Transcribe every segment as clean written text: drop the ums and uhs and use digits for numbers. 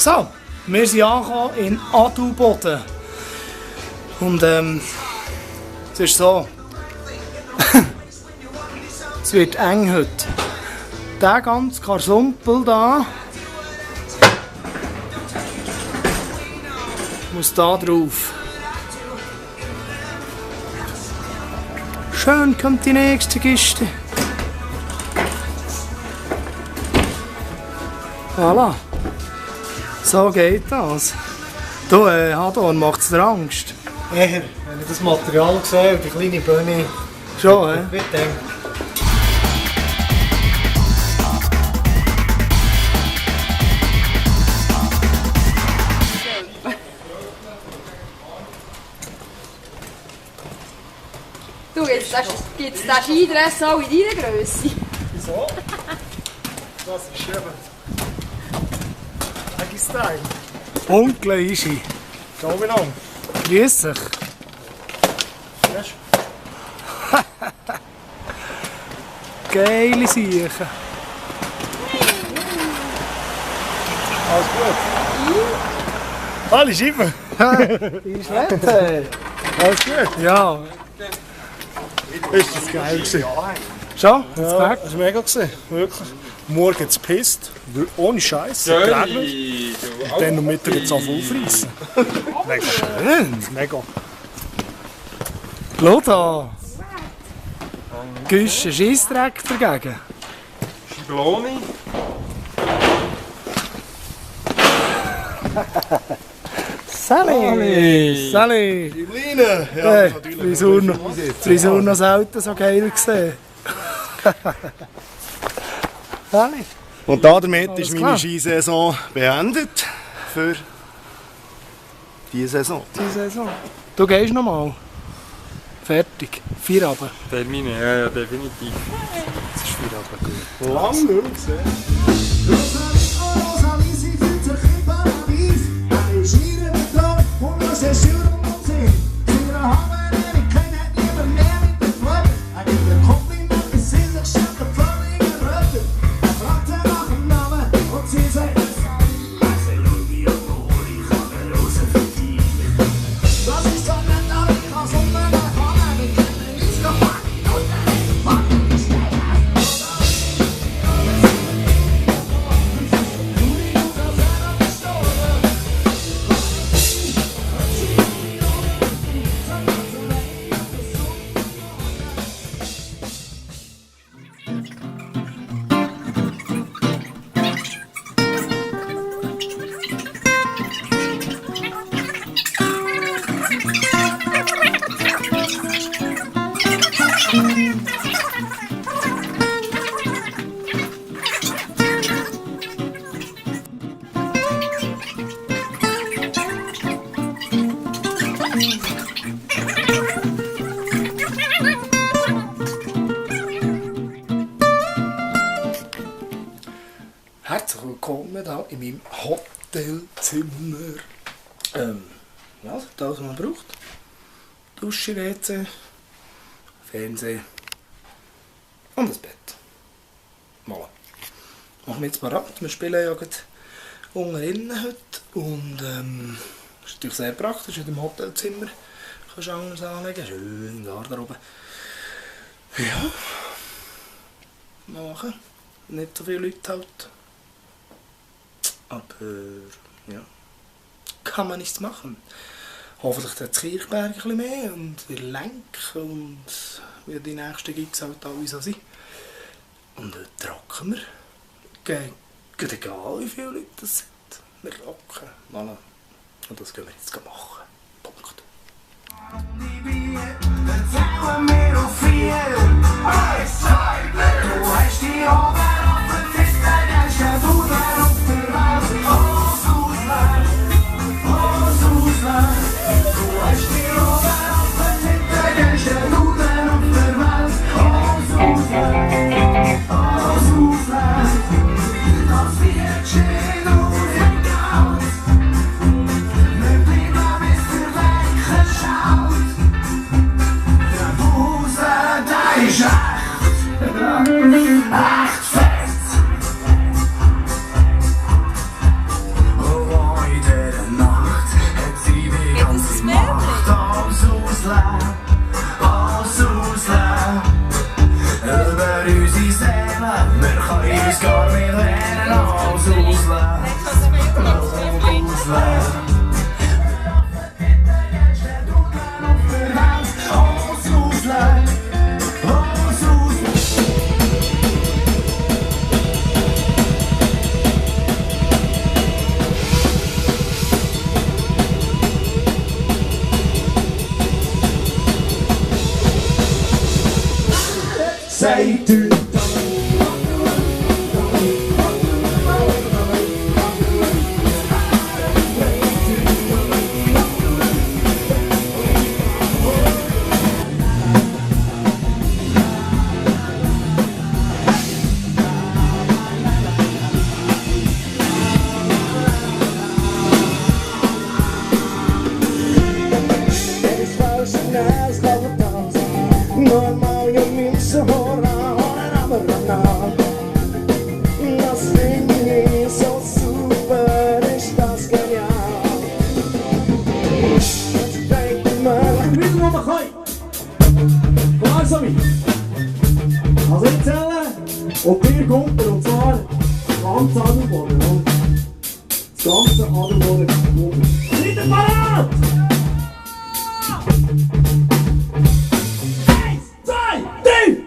So, wir sind angekommen in Adelboden. Und es ist so. Es wird eng heute. Der ganze Karsumpel da muss da drauf. Schön kommt die nächste Kiste. Voilà. So geht das. Du, Hadorn, macht es dir Angst? Eher, wenn ich das Material sehe und die kleine Bühne. Schon, hä? Wie denkt. Du, gibt es den Skidress auch in deiner Grösse? Wieso? Das ist eben. Style. Onkel Ischi. Ciao miteinander. Grüß dich. Yes. Geile Sachen. Alles gut? Alle Scheiben? Ist nett, hey. Alles gut? Ja. Ist das geil gewesen? Schon? Ja, das war mega gewesen. Wirklich. Morgen jetzt gepisst. Ohne Scheiß. Geregnet. Und dann am Mittag jetzt auf aufreißen. Mega schön. Mega. Lothar. Gehst du einen Scheissdreck dagegen? Schibloni. Sally! Sally! Schibline! Ja, Frisur noch selten so geil gesehen. Sally! Und damit Alles ist klar. meine Skisaison beendet für diese Saison. Die Saison. Du gehst noch mal. Fertig. Feierabend. Termine, ja, definitiv. Das ist Feierabend gut. Lang nicht gesehen. Herzlich willkommen hier in meinem Hotelzimmer. Ja, das ist alles, was man braucht. Dusche, WC, Fernsehen und ein Bett. Voilà. Machen wir jetzt parat. Wir spielen ja gerade unten innen heute. Und das ist natürlich sehr praktisch in dem Hotelzimmer. Kannst du anders anlegen. Schön Garderobe. Ja. Machen. Nicht so viele Leute halt. Aber ja, kann man nichts machen. Hoffentlich der Kirchberg ein bisschen mehr und der Lenk und wie die nächsten Gigs halt alle so sind. Und dort rocken wir. Geht egal wie viele Leute das sind. Wir rocken. Voilà. Und das gehen wir jetzt machen. Punkt. Echt Say du. Also ich zähle und dir kommt und zwar ganz Adelboden. Das ganze Adelboden. Seid ihr parat? 1, 2, 3!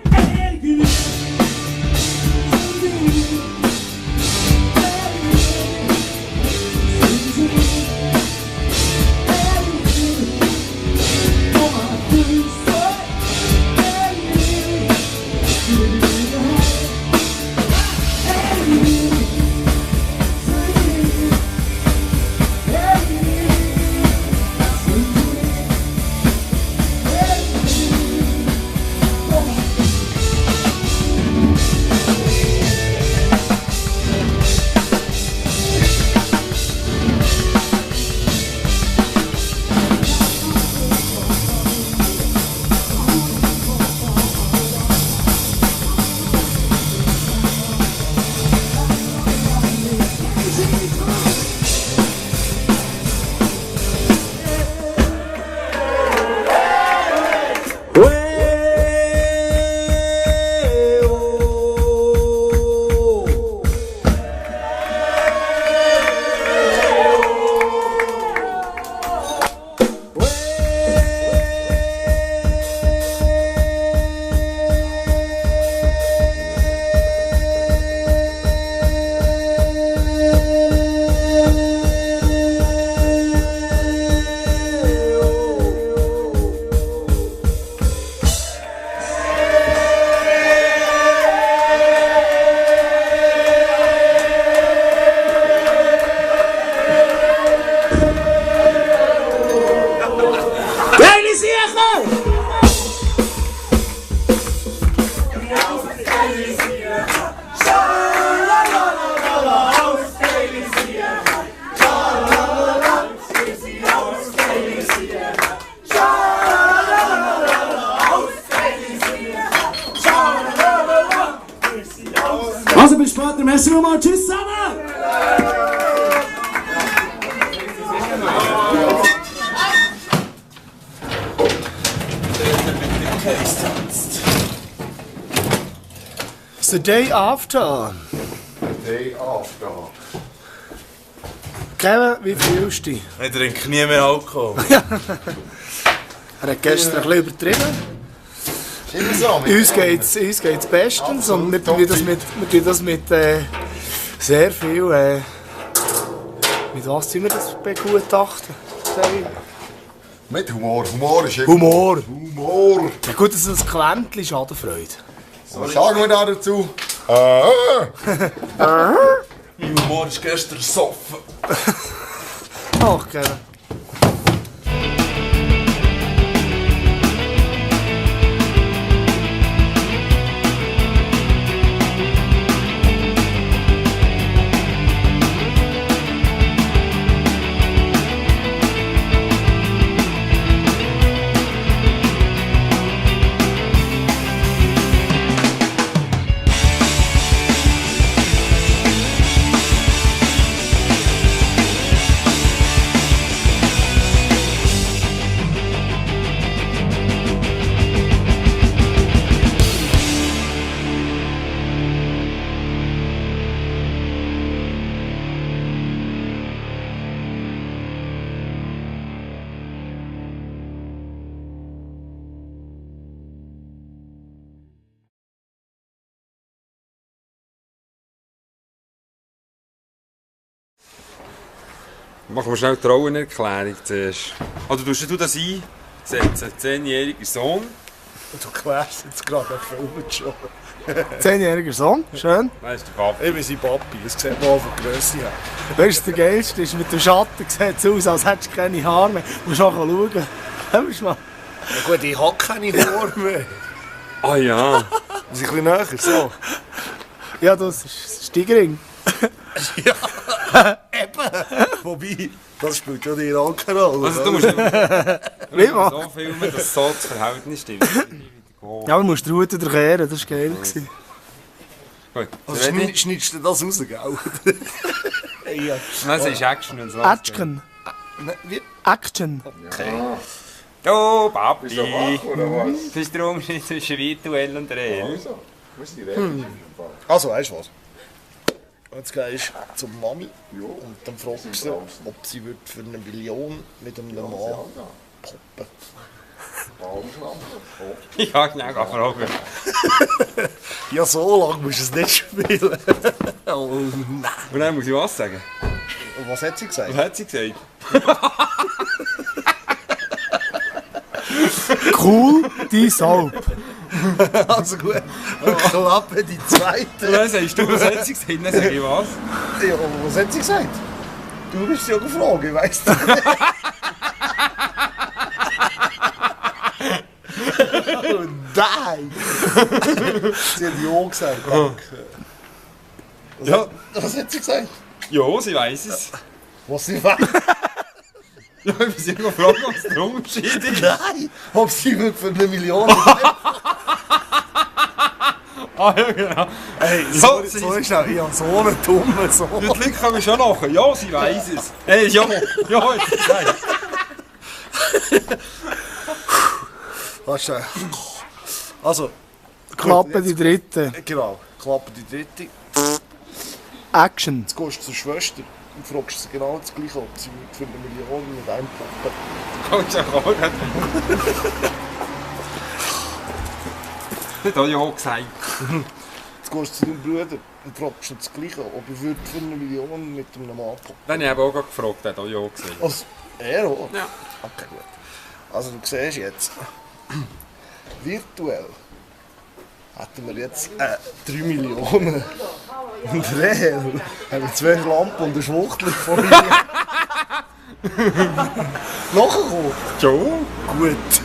Also bis später, merci nochmal, tschüss zusammen! The day after. Day after. Kevin, wie fühlst du dich? Ich trinke nie mehr Alkohol. Er hat gestern ein bisschen übertrieben. Uns geht's bestens und wir tun das mit sehr viel. Mit was sollen wir das begutachten? Mit Humor. Humor ist immer... Humor! Humor! Ja gut, das ist ein Quäntchen Schadenfreude. Was sagen wir da dazu? Mein Humor ist gestern gesoffen. Ach, Kevin. Machen wir schnell die Trauenerklärung zuerst. Oder tust du das einsetzen? 10-jähriger Sohn. Du klärst jetzt gerade einen Film schon. 10-jähriger Sohn, schön. Nein, ist der Papi. Ich bin sein Papi, das sieht man auch von der Grösse her. Weißt du, der Geilste ist, mit dem Schatten sieht es aus, als hättest du keine Haare mehr. Du musst auch schauen. Hörst du mal? Ja gut, ich habe keine Haare mehr. Ah ja. Muss ich ein bisschen näher, so. Ja, das ist Steigerung. Wobei, das spielt ja die auch keine Rolle. Also du musst nicht Wie man? so filmen, dass so das Verhältnis stimmt. Ja, du musst die Route durchkehren, das war geil. Gut. Also schneidest du das raus, gell? Ja. Nein, es ist Action, wenn es losgeht. Action. Wie? Action. Oh, Papi. Bist du wach, oder was? Das ist der Unterschied zwischen virtuell und real. Wo ist die Rede? Also, weißt du was? Jetzt gehst du zur Mami und dann fragst du sie, ob sie für 1 Million mit einem Mann poppen. Ich kann schnell fragen. Ja, so lange musst du es nicht spielen. Oh nein. Und dann muss ich was sagen. Und was hat sie gesagt? Was hat sie gesagt? Cool, die Soap. Also gut, klappe die zweite. Und dann sagst du, was hat sie gesagt? Dann sag ich was. Ja, aber was hat sie gesagt? Du bist ja gefragt, ich weiss das nicht. Oh nein! Sie hat ja gesagt, danke. Ja. Was hat sie gesagt? Ja, sie weiss es. Was sie weiß? Ja, ich muss immer fragen, was der Unterschied ist. Nein! Ob sie wird für 1 Million Ah ja, genau. Hey, So, so ist auch, ich habe so einen dummen Sohn. Die Leute kommen schon nachher. Ja, sie weiss es. Hey, ja, ja, jetzt gesagt. Weißt du? Also, Klappe die dritte. genau, klappe die dritte. Action. Jetzt gehst du zur Schwester und fragst sie genau das Gleiche, ob sie für 1 Million mit einem Puppe. Kannst du ja fragen. Das habe ich auch gesagt. Jetzt gehst du zu deinem Bruder und fragst ihn das Gleiche, ob er für 1 Million mit einem Mann puppen. Dann habe ich eben auch gerade gefragt, das habe ich auch gesagt. Also, er auch? Ja. Okay, gut. Also du siehst jetzt, virtuell hätten wir jetzt 3 Millionen. Und real haben wir 2 Lampen und eine Schwuchtel von mir. Nachgekommen? Schon? Gut.